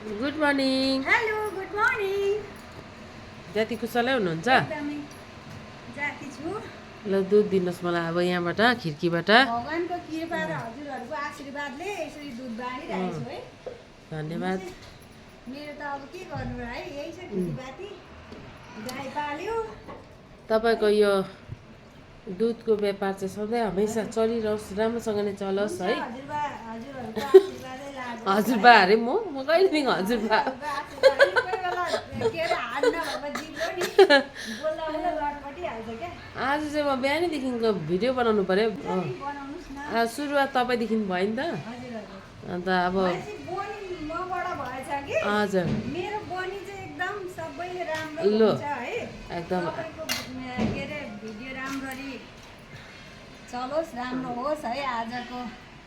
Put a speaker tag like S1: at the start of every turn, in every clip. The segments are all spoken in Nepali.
S1: Good morning.
S2: Hello good morning.
S1: जाति कुशलै हुनुहुन्छ?
S2: एकदमै जाति छु।
S1: ल दुध दिनुहोस् मलाई अब यहाँबाट खिड्कीबाट।
S2: भगवानको कृपा र हजुरहरूको आशीर्वादले यसरी दुध बाँडिरहेको छु है।
S1: धन्यवाद।
S2: मेरो त अब के गर्नु र है, यही छ खेतीपाती। गाई पाल्यो।
S1: तपाईँको यो दुधको व्यापार चाहिँ सधैँ हमेसा चलिरहोस्, राम्रोसँगले चलोस् है।
S2: हजुरहरूको आशीर्वादै लाग्यो।
S1: हजुरबा अरे म कहिलेदेखि हजुरबा।
S2: कोही बेला के अरे हात नभएको जिब्रो नि बोल्दा बोल्दा लटपटिहाल्छ क्या।
S1: आज चाहिँ म बिहानैदेखिको भिडियो बनाउनु पर्यो।
S2: बनाउनुहोस् न।
S1: सुरुवात तपाईँदेखि भयो नि त।
S2: हजुर
S1: अन्त अब
S2: भनेपछि बनी मबाट भएछ कि
S1: हजुर
S2: मेरो बनी चाहिँ एकदम सबैले राम्रो
S1: लो
S2: हुन्छ है।
S1: एकदम
S2: तपाईँको के अरे भिडियो राम्ररी चलोस्, राम्रो होस् है। आजको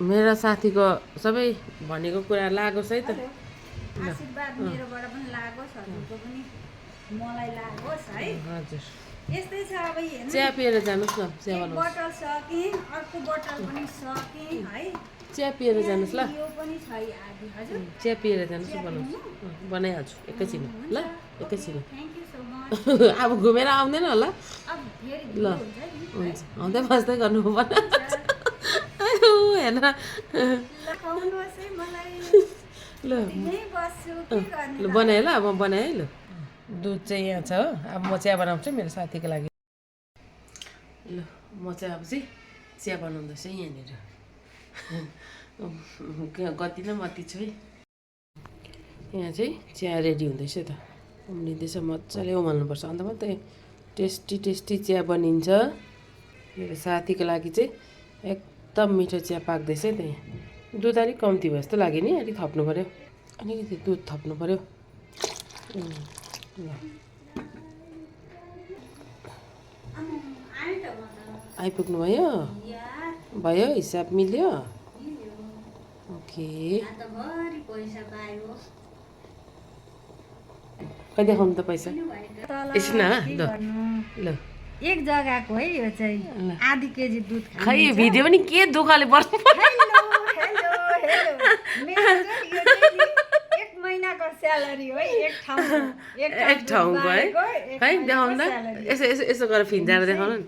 S1: मेरो साथीको सबै भनेको कुरा लागोस् है त।
S2: आशीर्वाद मेरोबाट पनि लागोस्, हजुरको पनि मलाई लागोस् है।
S1: हजुर
S2: यस्तै छ अब हेर्नु।
S1: चिया पिएर जानुहोस् न। चिया
S2: एक
S1: बनाउनुहोस्।
S2: बोतल सकेँ, अर्को बोतल पनि सकेँ है।
S1: चिया पिएर जानुहोस् ल।
S2: यो पनि छ आदि। हजुर
S1: चिया पिएर जानुहोस् न, बनाउँछु। बनाइहाल्छु एकैछिन ल, एकैछिन।
S2: Thank you so much.
S1: अब घुमेर आउँदैन होला।
S2: अब फेरि
S1: ल
S2: ढिलो हुन्छ नि।
S1: हुन्छ, आउँदै बस्दै गर्नु पर्ने। हेर
S2: ल खुवाउनुहोस् है मलाई।
S1: ल
S2: यहीँ बस्छु, के गर्ने
S1: ल
S2: त।
S1: बनाएँ ल, अब बनाएँ है। ल दुध चाहिँ यहाँ छ हो। अब म चिया बनाउँछु मेरो साथीको लागि। ल म चाहिँ अब चाहिँ चिया बनाउँदैछु है यहाँनिर। गति न मती छु है। यहाँ चाहिँ चिया रेडी हुँदैछ त, उम्लिँदैछ। मजाले उमाल्नुपर्छ, अन्त मात्रै टेस्टी टेस्टी चिया बनिन्छ। मेरो साथीको लागि चाहिँ एकदम मिठो चिया पाक्दैछ है त। यहाँ दुध अलिक कम्ती भयो जस्तो लाग्यो नि, अलिक थप्नु पऱ्यो, अलिकति दुध थप्नु पऱ्यो। ल आइपुग्नु भयो? भयो, हिसाब मिल्यो? ओके। कहिले देखाउनु त पैसा? एकछिन ल ल
S2: एक जग्गाको है यो चाहिँ आधी केजी दुध खानु।
S1: खै भिडियो पनि के दुःखले बस्नु पर्यो।
S2: Hello hello hello. मेरो चाहिँ यो चाहिँ नि एक महिनाको स्यालेरी हो है।
S1: एक ठाउँको है। खै देखाउनु त, यसो यसो यसो गरेर फिन्जाएर देखाउनु नि।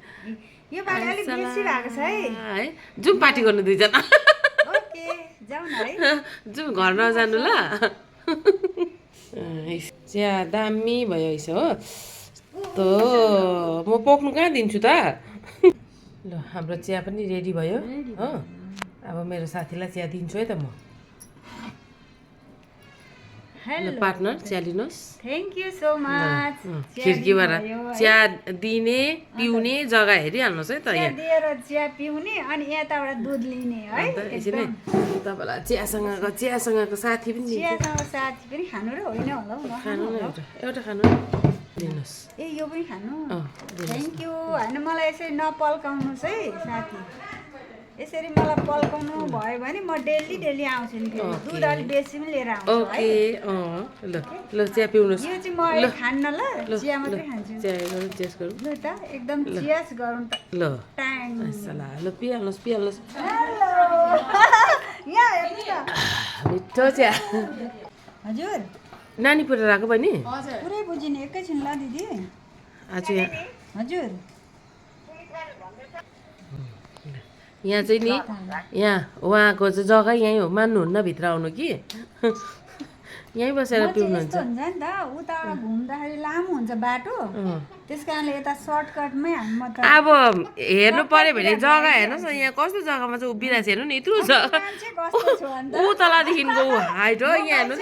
S2: यो पालि अलिक बेसी भएको छ है।
S1: जाउँ पार्टी गर्नु दुईजना।
S2: ओके जाउँ न है।
S1: जाउँ घर नजानु ल। चिया दामी भयो यसो हो। त म पोख्नु कहाँ दिन्छु त। ल हाम्रो चिया पनि रेडी भयो हो। अब मेरो साथीलाई चिया दिन्छु है त म। ल पार्टनर चिया लिनुहोस्।
S2: Thank you so much.
S1: खिड्कीबाट चिया दिने पिउने जग्गा हेरिहाल्नुहोस् है त।
S2: चिया
S1: यहाँ
S2: दिएर चिया पिउने अनि यताबाट दुध लिने है।
S1: अन्त यसरी नै तपाईँलाई चियासँगको साथी पनि दिन्छु।
S2: चियासँग साथी पनि खानु र होइन होला हौ।
S1: खानु न एउटा खानु दिनुहोस्।
S2: ए यो पनि खानु।
S1: दिनुहोस्।
S2: Thank you. होइन मलाई यसरी नपल्काउनुहोस् है साथी। यसरी मलाई पल्काउनु भयो भने म डेली डेली आउँछु नि। फेरि दुध अलिक बेसी पनि लिएर आउँछु है।
S1: ओके ल ल चिया पिउनुहोस्।
S2: यो चाहिँ म अहिले खान्न ल, चिया मात्रै खान्छु।
S1: चिया गरौँ, चियर्स गरौँ
S2: ल त एकदम चियर्स गरौँ त।
S1: ल।
S2: टाइम
S1: सला ल पिहाल्नुहोस् पिहाल्नुहोस्।
S2: हेलो यहाँ हेर्नु त।
S1: मिठो चिया।
S2: हजुर
S1: नानी पुऱ्याएर आएको बहिनी?
S2: पुरै बुझिने एकैछिन ल दिदी।
S1: आज यहाँ
S2: हजुर
S1: यहाँ चाहिँ नि यहाँ उहाँको चाहिँ जग्गा यहीँ हो, मान्नुहुन्न भित्र आउनु कि। यहीँ बसेर पिउनुहुन्छ।
S2: हुन्छ नि त, उता घुम्दाखेरि लामो हुन्छ बाटो, त्यस कारणले यता सर्टकटमै म त।
S1: अब हेर्नु पर्यो भने जग्गा हेर्नुहोस् न, यहाँ कस्तो जग्गामा चाहिँ उभिरहेको छ हेर्नु नि, यत्रो छ।
S2: मान्छे कस्तो छु अन्त।
S1: ऊ तलदेखिको हाइट हो, यहाँ हेर्नु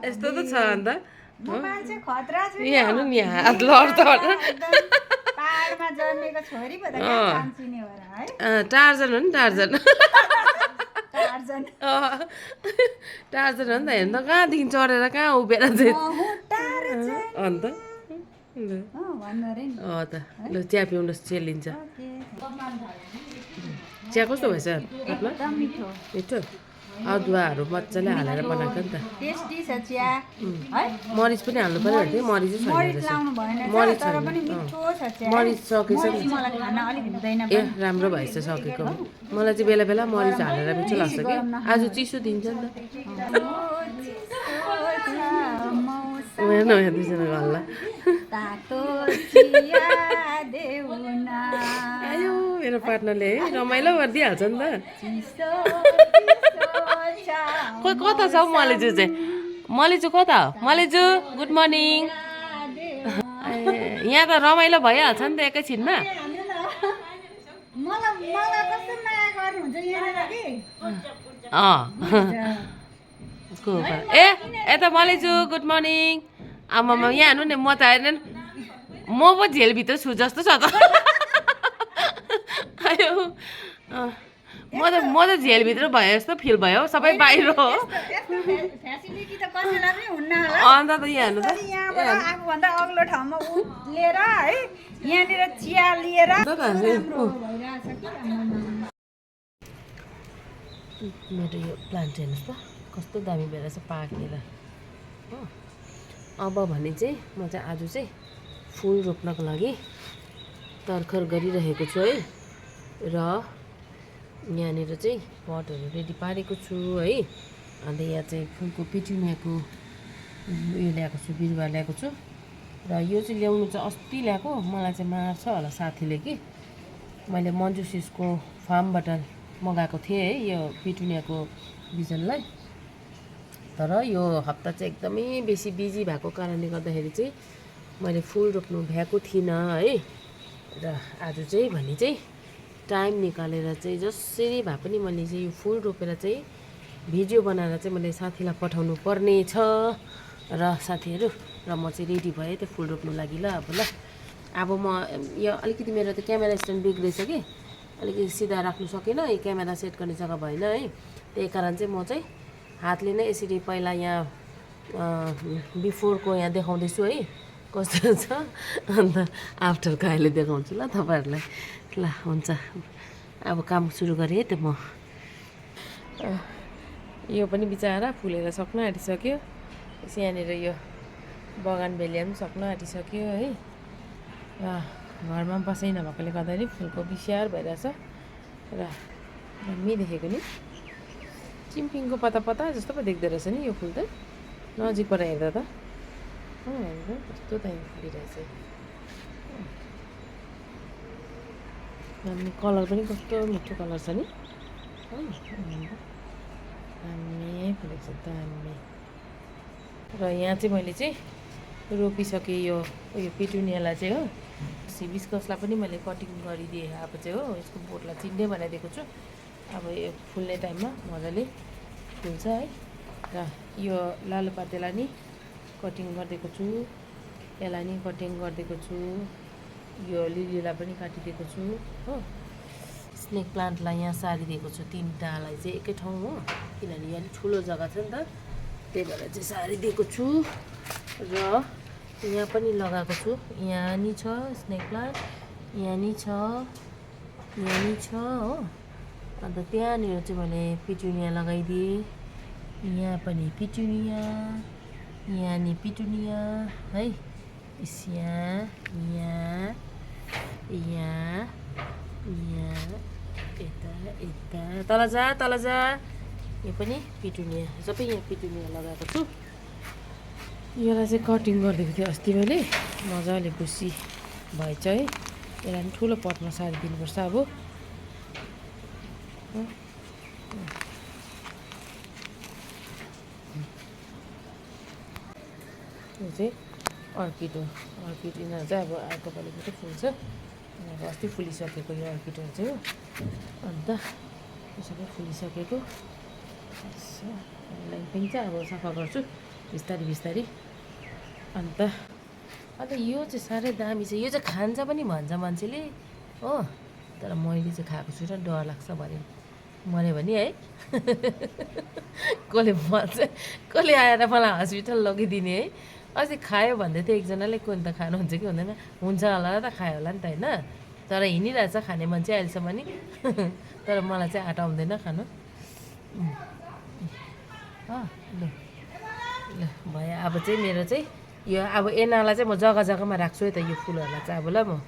S1: यस्तो त छ अन्त।
S2: मान्छे खतरा छु।
S1: यहाँ हेर्नु नि, हात लड्छ।
S2: पाहाडमा जन्मेको छोरी पो त कहाँ चान्चिने हो र है।
S1: टार्जन हो नि टार्जन।
S2: टार्जन
S1: टार्जन हो नि त। हेर्नु त कहाँदेखि चढेर कहाँ उभिएर चाहिँ
S2: टार्जन
S1: अन्त।
S2: भन्नु अरे नि।
S1: त ल चिया पिउनुहोस्, चिया लिन्छ। चिया कस्तो भएछ?
S2: एकदम मिठो।
S1: मिठो अदुवाहरू मजाले हालेर बनाएको नि त
S2: टेस्टी छ चिया है
S1: मरिच पनि हाल्नु पर्यो भने मरिचै छैन
S2: मरिच
S1: रहेछ
S2: लाउनु भएन
S1: मरिच
S2: तर
S1: छैन
S2: पनि मिठो छ चिया
S1: मरिच सकेछ
S2: मरिच
S1: नि
S2: मलाई खान अलिक हुँदैन
S1: ए राम्रो भएछ सकेको मलाई चाहिँ बेला बेला मरिच हालेर मिठो लाग्छ कि आज चिसो दिन्छ नि त उयो नयाँ दुईजना हल्ला
S2: तातो चिया देउना
S1: आयो मेरो पार्टनरले है रमाइलो गरिदिइहाल्छ नि त
S2: चिसो
S1: खोइ कता छ हौ मलेजु चाहिँ मलेजु कता हो मलेजु गुड मर्निङ यहाँ त रमाइलो भइहाल्छ नि त एकैछिनमा
S2: मलाई कस्तो माया गर्नुहुन्छ यहाँनिर कि
S1: ए यता मलेजु गुड मर्निङ आमामा यहाँ हेर्नु नि म त हेर्नु म पो झेलभित्र छु जस्तो छ त आयो म त झेलभित्र भए जस्तो फिल भयो सबै बाहिर हो
S2: फ्यासिलिटी त कसैलाई पनि हुन्न होला
S1: अन्त त यहाँ हेर्नु त
S2: यहाँबाट आफूभन्दा अग्लो ठाउँमा लिएर है यहाँनिर चिया लिएर
S1: मेरो यो प्लान्ट हेर्नुहोस् त कस्तो दामी भएर छ पाकेर हो अब भने चाहिँ म चाहिँ आज चाहिँ फुल रोप्नको लागि तर्खर गरिरहेको छु है र यहाँनिर चाहिँ पटहरू रेडी पारेको छु है अन्त यहाँ चाहिँ फुलको पिटुनियाको उयो ल्याएको छु बिरुवा ल्याएको छु र यो चाहिँ ल्याउनु चाहिँ अस्ति ल्याएको मलाई चाहिँ मार्छ होला साथीले कि मैले मन्जु सिसको फार्मबाट मगाएको थिएँ है यो पिटुनियाको बिजनलाई तर यो हप्ता चाहिँ एकदमै बेसी बिजी भएको कारणले गर्दाखेरि चाहिँ मैले फुल रोप्नु भ्याएको थिइनँ है र आज चाहिँ भने चाहिँ टाइम निकालेर चाहिँ जसरी भए पनि मैले चाहिँ यो फुल रोपेर चाहिँ भिडियो बनाएर चाहिँ मैले साथीलाई पठाउनु पर्ने छ र साथीहरू र म चाहिँ रेडी भएँ त्यो फुल रोप्नु लागि ल अब म यो अलिकति मेरो त क्यामेरा स्ट्यान्ड बिग्रेछ कि अलिकति सिधा राख्नु सकेन यो क्यामेरा सेट गर्ने जग्गा भएन है त्यही कारण चाहिँ म चाहिँ हातले नै यसरी पहिला यहाँ बिफोरको यहाँ देखाउँदैछु है कस्तो छ अन्त आफ्टरको अहिले देखाउँछु ल तपाईँहरूलाई ल हुन्छ अब काम सुरु गरेँ त म यो पनि बिचरा फुलेर सक्न आँटिसक्यो यहाँनिर यो बगानबेलिया पनि सक्न आँटिसक्यो है र घरमा बसै नभएकोले गर्दाखेरि फुलको बिस्याहार भइरहेछ र दामी देखेको नि चिम्पिङको पत्ता पत्ता जस्तो पो देख्दो रहेछ नि यो फुल त नजिकबाट हेर्दा त कस्तो दामी फुलिरहेछ दामी कलर पनि कस्तो मिठो कलर छ नि दामी फुलेको छ दामी र यहाँ चाहिँ मैले चाहिँ रोपिसकेँ यो पिटुनियालाई चाहिँ हो हिबिस्कसलाई पनि मैले कटिङ गरिदिएँ अब चाहिँ हो यसको बोटलाई चिन्डे बनाइदिएको छु अब यो फुल्ने टाइममा मजाले फुल्छ है र यो लालुपातेलाई नि कटिङ गरिदिएको छु यसलाई नि कटिङ गरिदिएको छु यो लिलीलाई पनि काटिदिएको छु हो स्नेक प्लान्टलाई यहाँ सारिदिएको छु तिनवटालाई चाहिँ एकै ठाउँ हो किनभने यहाँ ठुलो जग्गा छ नि त त्यही भएर चाहिँ सारिदिएको छु र यहाँ पनि लगाएको छु यहाँ नि छ स्नेक प्लान्ट यहाँ नि छ हो अन्त त्यहाँनिर चाहिँ मैले पिटुनिया लगाइदिएँ यहाँ पनि पिटुनिया यहाँ नि पिटुनिया है यहाँ यता तल जा यो पनि पिटुनिया सबै यहाँ पिटुनिया लगाएको छु यसलाई चाहिँ कटिङ गरिदिएको थिएँ अस्ति मैले मजाले बुसी भएछ है यसलाई पनि ठुलो पटमा सारिदिनुपर्छ अब यो चाहिँ अर्किड हो अर्किड यिनीहरू चाहिँ अब अर्को पालि मात्रै फुल्छ अब अस्ति फुलिसकेको यो अर्किडहरू चाहिँ हो अन्त यो सबै फुलिसकेको लाइन पनि चाहिँ अब सफा गर्छु बिस्तारी अन्त यो चाहिँ साह्रै दामी छ यो चाहिँ खान्छ पनि भन्छ मान्छेले हो तर मैले चाहिँ खाएको छु र डर लाग्छ भने मऱ्यो भने है कसले आएर मलाई हस्पिटल लगिदिने है अस्ति खायो भन्दै थियो एकजनाले कोही त खानुहुन्छ कि हुँदैन हुन्छ होला त खायो होला नि त होइन तर हिँडिरहेछ खाने मान्छे अहिलेसम्म नि तर मलाई चाहिँ आँट आउँदैन खानु हो ल ल भयो अब चाहिँ मेरो चाहिँ यो अब एनालाई चाहिँ म जग्गा जग्गामा राख्छु है त यो फुलहरूलाई चाहिँ अब ल म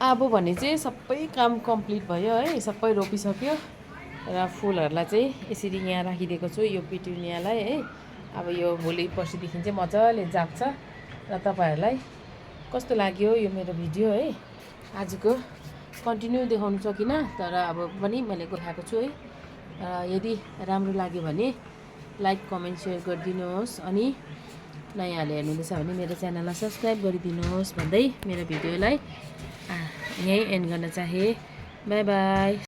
S1: अब भने चाहिँ सबै काम कम्प्लिट भयो है सबै रोपिसक्यो र फुलहरूलाई चाहिँ यसरी यहाँ राखिदिएको छु यो पिटुनियालाई है अब यो भोलि पर्सिदेखि चाहिँ मजाले जाग्छ र तपाईँहरूलाई कस्तो लाग्यो यो मेरो भिडियो है आजको कन्टिन्यू देखाउनु सकिनँ तर अब पनि मैले देखाएको छु है यदि राम्रो लाग्यो भने लाइक कमेन्ट सेयर गरिदिनुहोस् अनि नयाँले हेर्नुहुँदैछ भने मेरो च्यानललाई सब्सक्राइब गरिदिनुहोस् भन्दै मेरो भिडियोलाई यहीँ एन्ड गर्न चाहे बाई बाई।